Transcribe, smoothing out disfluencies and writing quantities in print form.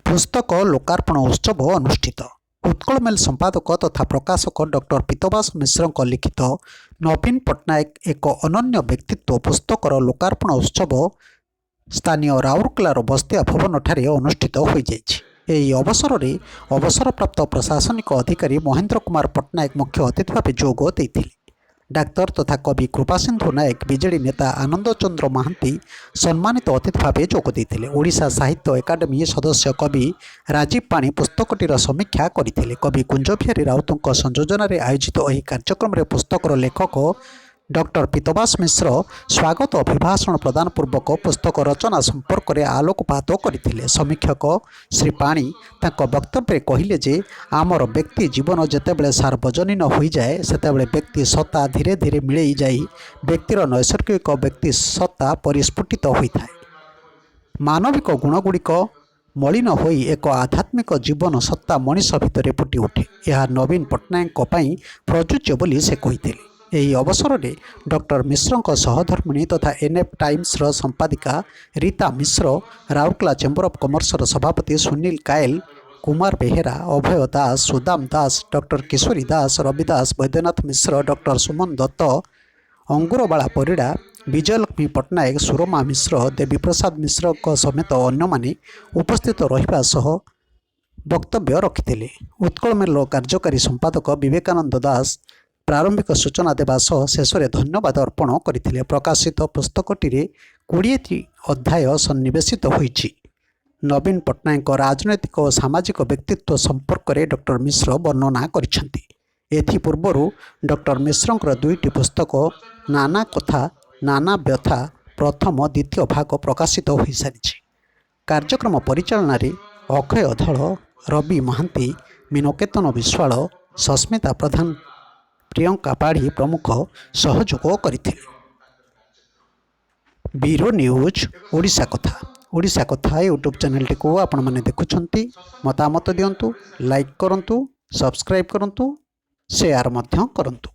ପୁସ୍ତକ ଲୋକାର୍ପଣ ଉତ୍ସବ ଅନୁଷ୍ଠିତ। ଉତ୍କଳ ମେଲ୍ ସମ୍ପାଦକ ତଥା ପ୍ରକାଶକ ଡକ୍ଟର ପୀତବାସ ମିଶ୍ରଙ୍କ ଲିଖିତ "ନବୀନ ପଟ୍ଟନାୟକ ଏକ ଅନନ୍ୟ ବ୍ୟକ୍ତିତ୍ୱ" ପୁସ୍ତକର ଲୋକାର୍ପଣ ଉତ୍ସବ ସ୍ଥାନୀୟ ରାଉରକେଲାର ବସ୍ତିଆ ଭବନଠାରେ ଅନୁଷ୍ଠିତ ହୋଇଯାଇଛି। ଏହି ଅବସରରେ ଅବସରପ୍ରାପ୍ତ ପ୍ରଶାସନିକ ଅଧିକାରୀ ମହେନ୍ଦ୍ର କୁମାର ପଟ୍ଟନାୟକ ମୁଖ୍ୟ ଅତିଥି ଭାବେ ଯୋଗ ଦେଇଥିଲେ। ଡାକ୍ତର ତଥା କବି କୃପାସିନ୍ଧୁ ନାୟକ, ବିଜେଡି ନେତା ଆନନ୍ଦ ଚନ୍ଦ୍ର ମହାନ୍ତି ସମ୍ମାନିତ ଅତିଥି ଭାବେ ଯୋଗ ଦେଇଥିଲେ। ଓଡ଼ିଶା ସାହିତ୍ୟ ଏକାଡେମୀ ସଦସ୍ୟ କବି ରାଜୀବ ପାଣି ପୁସ୍ତକଟିର ସମୀକ୍ଷା କରିଥିଲେ। କବି କୁଞ୍ଜବିହାରୀ ରାଉତଙ୍କ ସଂଯୋଜନାରେ ଆୟୋଜିତ ଏହି କାର୍ଯ୍ୟକ୍ରମରେ ପୁସ୍ତକର ଲେଖକ ଡକ୍ଟର ପୀତବାସ ମିଶ୍ର ସ୍ୱାଗତ ଅଭିଭାଷଣ ପ୍ରଦାନ ପୂର୍ବକ ପୁସ୍ତକ ରଚନା ସମ୍ପର୍କରେ ଆଲୋକପାତ କରିଥିଲେ। ସମୀକ୍ଷକ ଶ୍ରୀ ପାଣି ତାଙ୍କ ବକ୍ତବ୍ୟରେ କହିଲେ ଯେ ଆମର ବ୍ୟକ୍ତି ଜୀବନ ଯେତେବେଳେ ସାର୍ବଜନୀନ ହୋଇଯାଏ, ସେତେବେଳେ ବ୍ୟକ୍ତି ସତ୍ତା ଧୀରେ ଧୀରେ ମିଳେଇ ଯାଇ ବ୍ୟକ୍ତିର ନୈସର୍ଗିକ ବ୍ୟକ୍ତି ସତ୍ତା ପରିସ୍ଫୁଟିତ ହୋଇଥାଏ। ମାନବିକ ଗୁଣଗୁଡ଼ିକ ମଳିନ ହୋଇ ଏକ ଆଧ୍ୟାତ୍ମିକ ଜୀବନ ସତ୍ତା ମଣିଷ ଭିତରେ ଫୁଟି ଉଠେ। ଏହା ନବୀନ ପଟ୍ଟନାୟକଙ୍କ ପାଇଁ ପ୍ରଯୁଜ୍ୟ ବୋଲି ସେ କହିଥିଲେ। ଏହି ଅବସରରେ ଡକ୍ଟର ମିଶ୍ରଙ୍କ ସହଧର୍ମିଣୀ ତଥା ଏନ୍ଏଫ୍ ଟାଇମ୍ସର ସମ୍ପାଦିକା ରୀତା ମିଶ୍ର, ରାଉରକେଲା ଚେମ୍ବର ଅଫ୍ କମର୍ସର ସଭାପତି ସୁନୀଲ କାଏଲ, କୁମାର ବେହେରା, ଅଭୟ ଦାସ, ସୁଦାମ ଦାସ, ଡକ୍ଟର କିଶୋରୀ ଦାସ, ରବି ଦାସ, ବୈଦ୍ୟନାଥ ମିଶ୍ର, ଡକ୍ଟର ସୁମନ ଦତ୍ତ, ଅଙ୍ଗୁରବାଳା ପରିଡ଼ା, ବିଜୟଲକ୍ଷ୍ମୀ ପଟ୍ଟନାୟକ, ସୁରମା ମିଶ୍ର, ଦେବୀପ୍ରସାଦ ମିଶ୍ରଙ୍କ ସମେତ ଅନ୍ୟମାନେ ଉପସ୍ଥିତ ରହିବା ସହ ବକ୍ତବ୍ୟ ରଖିଥିଲେ। ଉତ୍କଳ ମେଲ୍ର କାର୍ଯ୍ୟକାରୀ ସମ୍ପାଦକ ବିବେକାନନ୍ଦ ଦାସ ପ୍ରାରମ୍ଭିକ ସୂଚନା ଦେବା ସହ ଶେଷରେ ଧନ୍ୟବାଦ ଅର୍ପଣ କରିଥିଲେ। ପ୍ରକାଶିତ ପୁସ୍ତକଟିରେ 20ଟି ଅଧ୍ୟାୟ ସନ୍ନିବେଶିତ ହୋଇଛି। ନବୀନ ପଟ୍ଟନାୟକଙ୍କ ରାଜନୈତିକ ଓ ସାମାଜିକ ବ୍ୟକ୍ତିତ୍ୱ ସମ୍ପର୍କରେ ଡକ୍ଟର ମିଶ୍ର ବର୍ଣ୍ଣନା କରିଛନ୍ତି। ଏଥିପୂର୍ବରୁ ଡକ୍ଟର ମିଶ୍ରଙ୍କର ଦୁଇଟି ପୁସ୍ତକ "ନାନା କଥା ନାନା ବ୍ୟଥା" ପ୍ରଥମ, ଦ୍ୱିତୀୟ ଭାଗ ପ୍ରକାଶିତ ହୋଇସାରିଛି। କାର୍ଯ୍ୟକ୍ରମ ପରିଚାଳନାରେ ଅକ୍ଷୟ ଧଳ, ରବି ମହାନ୍ତି, ମୀନକେତନ ବିଶ୍ୱାଳ, ସସ୍ମିତା ପ୍ରଧାନ, ପ୍ରିୟଙ୍କା ପାଢ଼ୀ ପ୍ରମୁଖ ସହଯୋଗ କରିଥିଲେ। ବ୍ୟୁରୋ ନ୍ୟୁଜ୍, ଓଡ଼ିଶା କଥା। ଓଡ଼ିଶା କଥା ୟୁଟ୍ୟୁବ୍ ଚ୍ୟାନେଲଟିକୁ ଆପଣମାନେ ଦେଖୁଛନ୍ତି। ମତାମତ ଦିଅନ୍ତୁ, ଲାଇକ୍ କରନ୍ତୁ, ସବସ୍କ୍ରାଇବ୍ କରନ୍ତୁ, ସେୟାର ମଧ୍ୟ କରନ୍ତୁ।